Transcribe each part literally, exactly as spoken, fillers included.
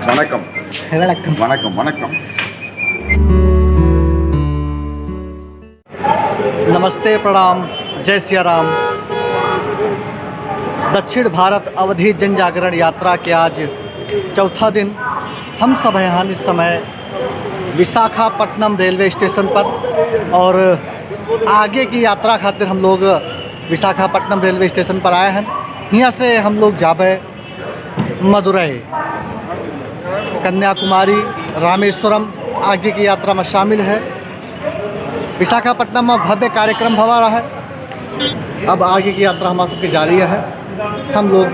வணக்கம். வணக்கம். வணக்கம், வணக்கம். नमस्ते, प्रणाम, जय सिया राम। दक्षिण भारत अवधी जन जागरण यात्रा के आज चौथा दिन। हम सब हैं इस समय विशाखापट्टनम रेलवे स्टेशन पर और आगे की यात्रा खातिर हम लोग विशाखापट्टनम रेलवे स्टेशन पर आए हैं। हियाँ से हम लोग जाबे मदुरई, कन्याकुमारी, रामेश्वरम आगे की यात्रा में शामिल है। विशाखापट्टनम में भव्य कार्यक्रम भवा रहा है। अब आगे की यात्रा हमार सबके जारी है। हम लोग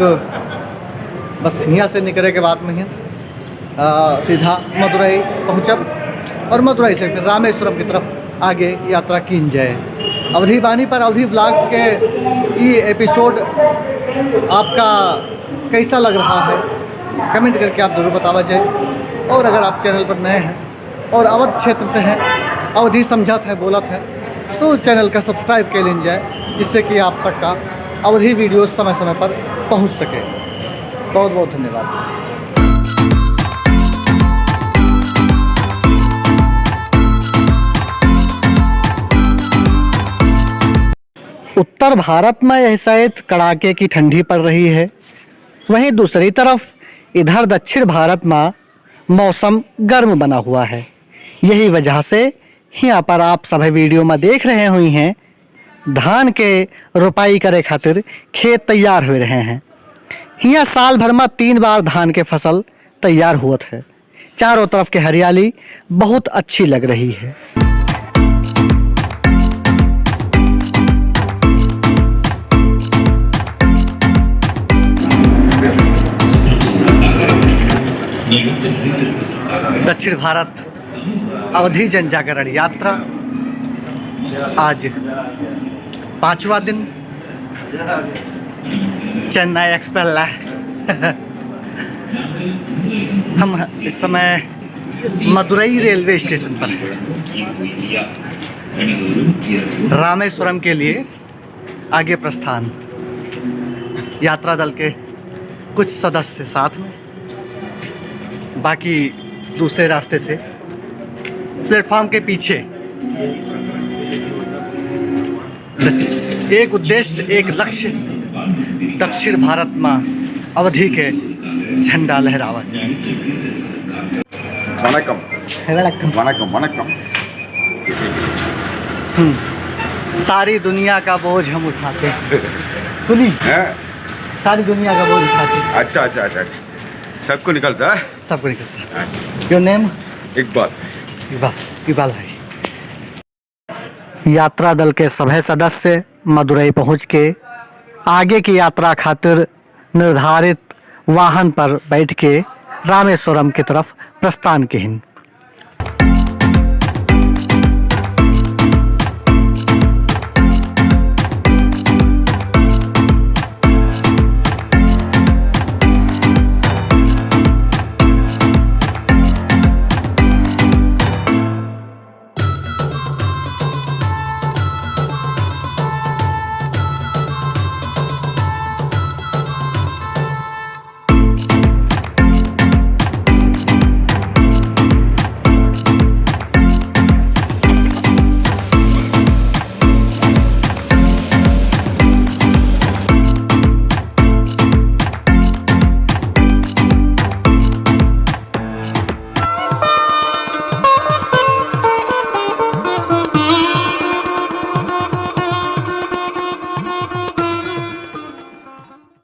बस हियाँ से निकरे के बाद में ही, अ, सीधा मदुरई पहुँचब और मदुरई से फिर रामेश्वरम की तरफ आगे यात्रा कीन जाए। अवधी बानी पर अवधी vlog के ई episode आपका कैसा लग रहा है, comment करके आप जरूर बतावा जाए। और अगर आप channel पर नए हैं और अवध क्षेत्र से हैं, अवधी समझत है, बोलत है, तो channel का subscribe कर लीन जाए, जिससे कि आप तक का अवधी video समय समय पर पहुँच सके। बहुत बहुत धन्यवाद। उत्तर भारत में यह शायद कड़ाके की ठंडी पड़ रही है, वहीं दूसरी तरफ इधर दक्षिण भारत में मौसम गर्म बना हुआ है। यही वजह से हियाँ पर आप सभी video में देख रहे हुई हैं, धान के रोपाई करे खातिर खेत तैयार हो रहे हैं। हियाँ साल भर में तीन बार धान के फसल तैयार हुअत है। चारों तरफ के हरियाली बहुत अच्छी लग रही है। दक्षिण भारत अवधी जन जागरण यात्रा आज पांचवा दिन। चेन्नई एक्सप्रेस ला। हम इस समय मदुरई रेलवे स्टेशन पर हैं। रामेश्वरम के लिए आगे प्रस्थान। यात्रा दल के कुछ सदस्य साथ में, बाकी दूसरे रास्ते से प्लेटफॉर्म के पीछे। एक उद्देश्य, एक लक्ष्य, दक्षिण भारत में अवधी के झंडा लहरावत। வணக்கம். வணக்கம். வணக்கம், வணக்கம். हम्म। सारी दुनिया का बोझ हम उठाते हैं। सुनी? हैं? सारी दुनिया का बोझ उठाते हैं। अच्छा, अच्छा, अच्छा। सबको निकलता है? सबको निकलता है। Your name? इकबाल। इकबाल, इकबाल भाई। यात्रा दल के सभे सदस्य मदुरई पहुँच के आगे की यात्रा खातिर निर्धारित वाहन पर बैठ के रामेश्वरम की तरफ प्रस्थान किहिन।